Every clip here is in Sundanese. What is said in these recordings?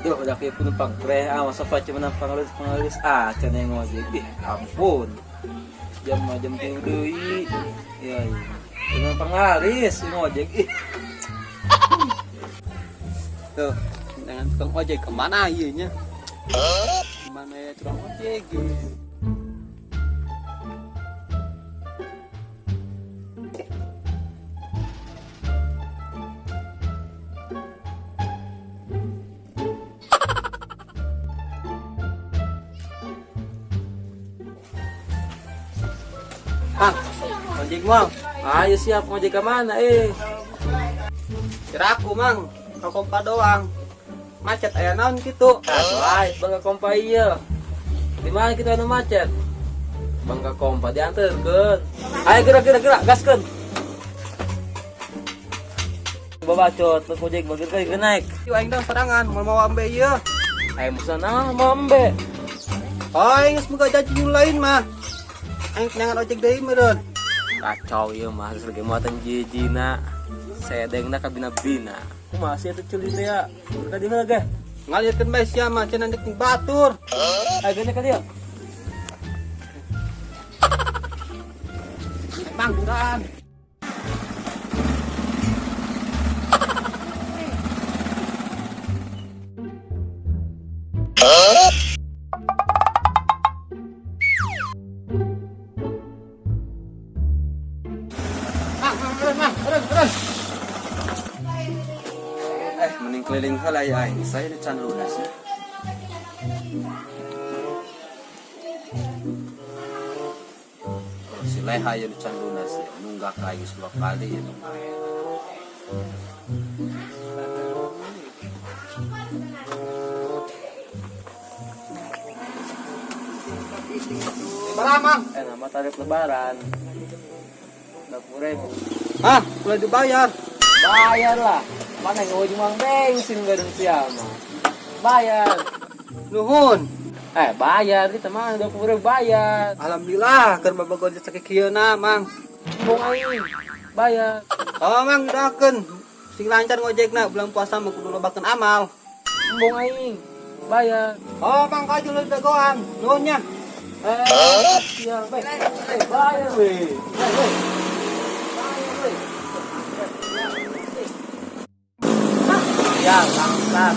Duh, udah kayak penumpang pre, ah masa pace menang pangalis pangalis, ah can yang ngojek, ih ampun. Jam jam tilu deui. Ya, iya. Penumpang laris ngojek, ih. Tuh, dengan tukang ojek kemana iya nya? Kemana ya tukang ojek? Mang, ojek mang. Ayo siap ngojek ke mana eh? Kira aku mang, ke kompa doang. Macet aya naon gitu. Aduh, ay, bangga kompa iya. Di mana kita anu macet? Bangga kompa diantarkeun. Ayo gerak gerak gerak, gaskeun. Babacot, terus ojek bagir kali naik. Yuk aing dong serangan, mau mau ambe ieu. Ayo musana mau ambe. Aing geus boga janji nu lain mah. Aing kenangan ojek deui meureun. Kacau ieu mah geus lagi muatan jijina. Sedengna ka bina-bina. Kumaha sih eta ceuli teh ya? Ka dieu ge. Ngalirkeun bae sia mah cenah deuk batur. Ayo geuning ka dieu. Mang kurang. Mang, mang, mang, mang, mang. Mending keliling heula ya aing. Saya di can lunas ya. Oh, si Leha ya di can lunas ya. Nunggak ka aing dua kali ya lumayan. Berapa, Mang? Nama tarif lebaran. 20.000. Hah, udah dibayar. Bayar lah. Mana yang ngojek mang bensin gadung siapa? Bayar. Nuhun. Bayar kita mah 20.000 bayar. Alhamdulillah, keur babagon sakieu Mang. Embung aing. Bayar. Oh, Mang, udakeun. Sing lancar ngojekna bulan puasa mah kudu lobakeun amal. Embung aing. Bayar. Oh, Mang kaju lu dagoan. Nuhun nya. Sial, weh. Bayar weh. Weh. Bayar weh. Ya, bangsat.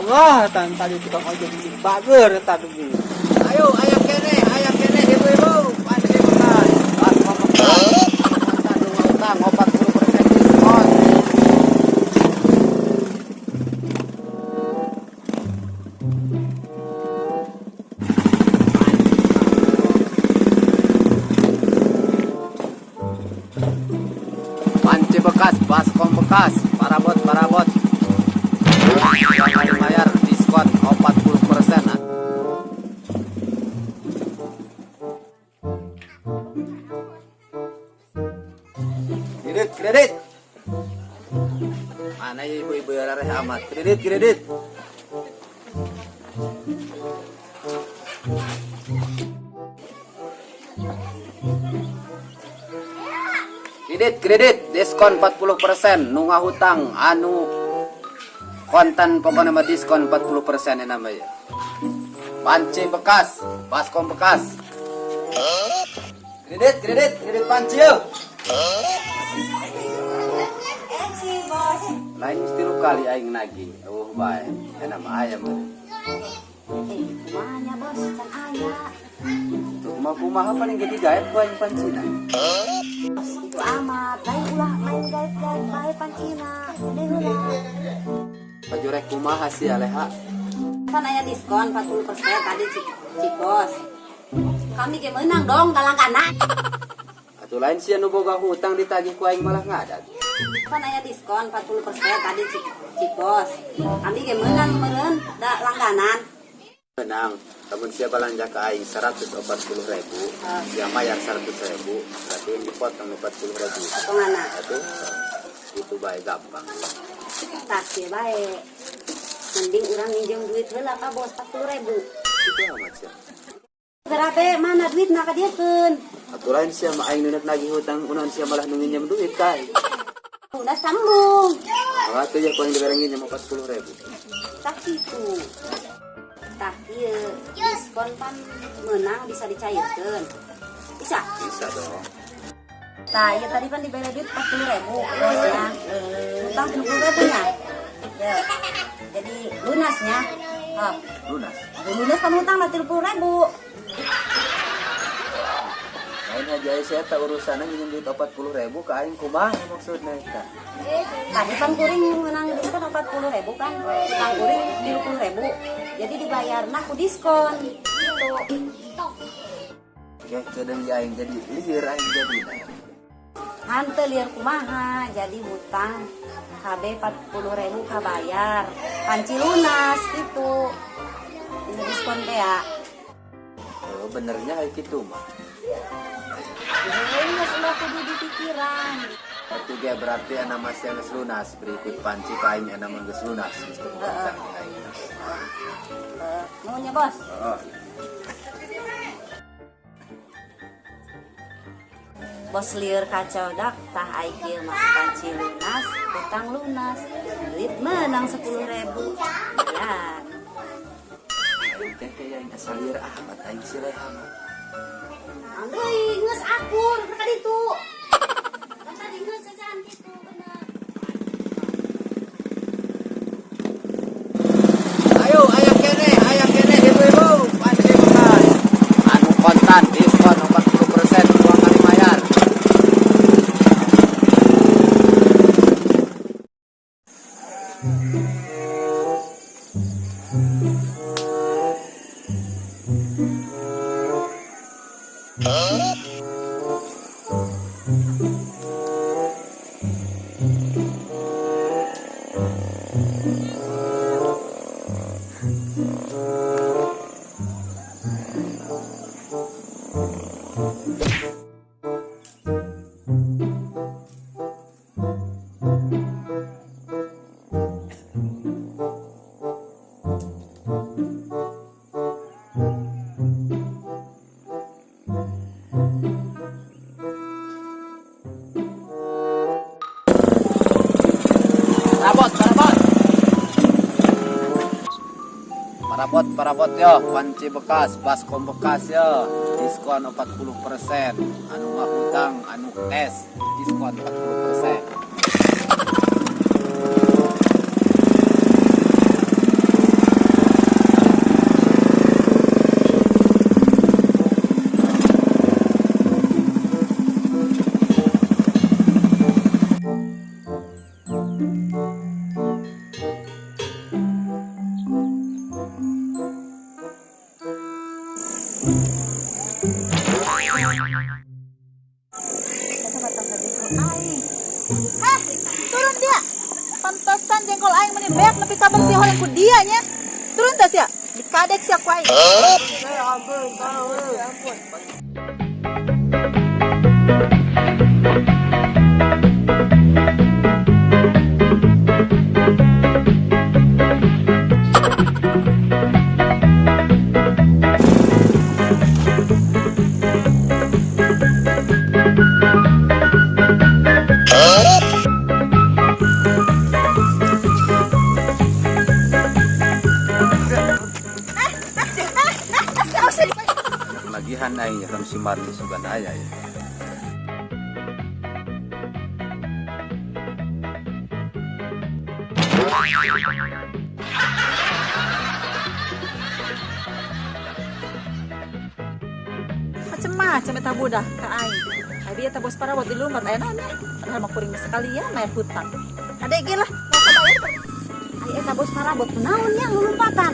Wah, tan tadi tukang ojek ini bager eta dugi. Ayo, ayam kene, ibu-ibu. Panci bekas. Baskom bekas. Mantap utang 40% diskon. Panci bekas, baskom bekas, parabot, parabot. Jangan bayar diskon 40%. Kredit, kredit. Mana ya ibu-ibu rareh amat? Kredit, kredit. Kredit, kredit, diskon 40%, nu ngahutang anu kontan pokoknya mah diskon 40% ya namanya. Panci bekas, baskom bekas. Kredit, kredit, kredit panci yuk. Lain mesti lu kali aing nagih. Oh bae, enak mah ayam. Kumanya bos, can aya. Tuh kumaha kumaha paling gede gaet ku aing pancina. Bos, itu amat. Lain ulah main gaet-gaet bae pancina. Gede heula. Baju rek kumaha sih aleha? Kan aya diskon 40% tadi cik bos. Kami ge meunang dong galangkana. Atuh lain sih anu boga hutang ditagih ku aing malah ngadat. Kan aya diskon 40% tadi cik bos. Kami ge meunang meureun da langganan. Menang, lamun sia balanja ka aing 140.000, sia mayar 100.000, berarti yang dipotong 40.000. Potonganna. Atuh, itu bae gampang. Tah kieu bae. Mending urang minjem duit heula ka bos 40.000. Itu amat sia. Berapa mana duitna ka dieukeun? Atuh lain sia mah aing nu nagih hutang unan sia malah nu nginjem duit ka aing. Lunas sambung. Oh, atuh ya paling dibere nginjem 40.000. Tah kitu. Tah ieu diskon pan menang bisa dicairkeun. Bisa? Bisa dong. Tah, ieu tadi pan dibere duit 40.000 bosnya. Hutang 30.000 nya. Ya. Jadi lunasnya. Oh, Lunas. lunas pan hutang lah 30.000. Lain aja saya tak urusannya nginjem duit 40.000 ke aing kumaha maksudna eta. Tadi pan kuring menang diskon 40.000 kan. Hutang kuring 30.000. Jadi dibayarna ku diskon. Gitu. Oke, kedeung aing jadi lieur aing jadi. Hanteu lieur kumaha jadi hutang KB 40.000 kabayar. Panci lunas gitu. Ini diskon teh ya. Oh, benernya kayak gitu mah. Ini ulah kudu dipikiran. Itu ge berarti anak masih geus lunas, berikut panci ka aing anak mah geus lunas, geus teu hutang di aing. Eh, nuhun ya bos. Oh, Bos lieur kacau dak tah ai kieu mah panci lunas, hutang lunas. Duit menang 10.000. Ya. Aing teh kayak aing asal lieur amat aing si leha mah. Anggeui geus akur ka ditu. Kan tadi geus jajan kitu bener. Ayo, aya keneh ibu-ibu, panci bekas. Anu kontan diskon 40% dua kali bayar. Parabot, parabot. Parabot, parabot yo, panci bekas, baskom bekas yo. Diskon 40%. Anu mah hutang, anu cash, diskon 40%. Kata batang jengkol aing. Heh, turun dia. Pantesan jengkol aing meni beak nepi ka bersih horeng ku dia nya. Turun teh sia. Dikadek sia ku aing. Ampun. Lagihan aing ya kan si Marni sugan aya ya. Macem-macem eta budak ka aing. Abi eta bos parabot di lumpat aya naon ya. Padahal mah kuring sekalian mayar hutang. Ade ge lah, mau kabayar. Ai eta bos parabot naon nya lulumpatan.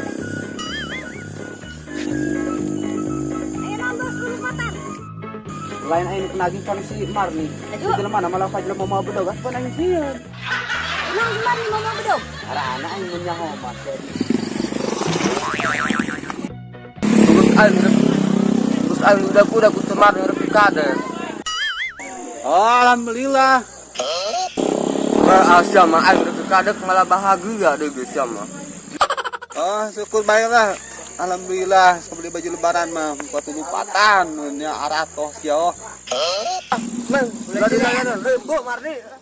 Aya naon bos lulumpatan? Lain aing nagih kan si Marni. Aduh. Di mana malah ka jelema mau bedog pan aing sieun. Naon si Marni mau bedog? Arana aing mun nyaho mah. Terus aing udah ku Marni rek kader. Oh, alhamdulillah. Wah, sia mah aing rek kadek malah bahagia deh geus sia mah. Oh, syukur bae lah. Alhamdulillah, beli baju lebaran mah 44-an nya aratoh sia. Mang, lari lari, Bu Mardi.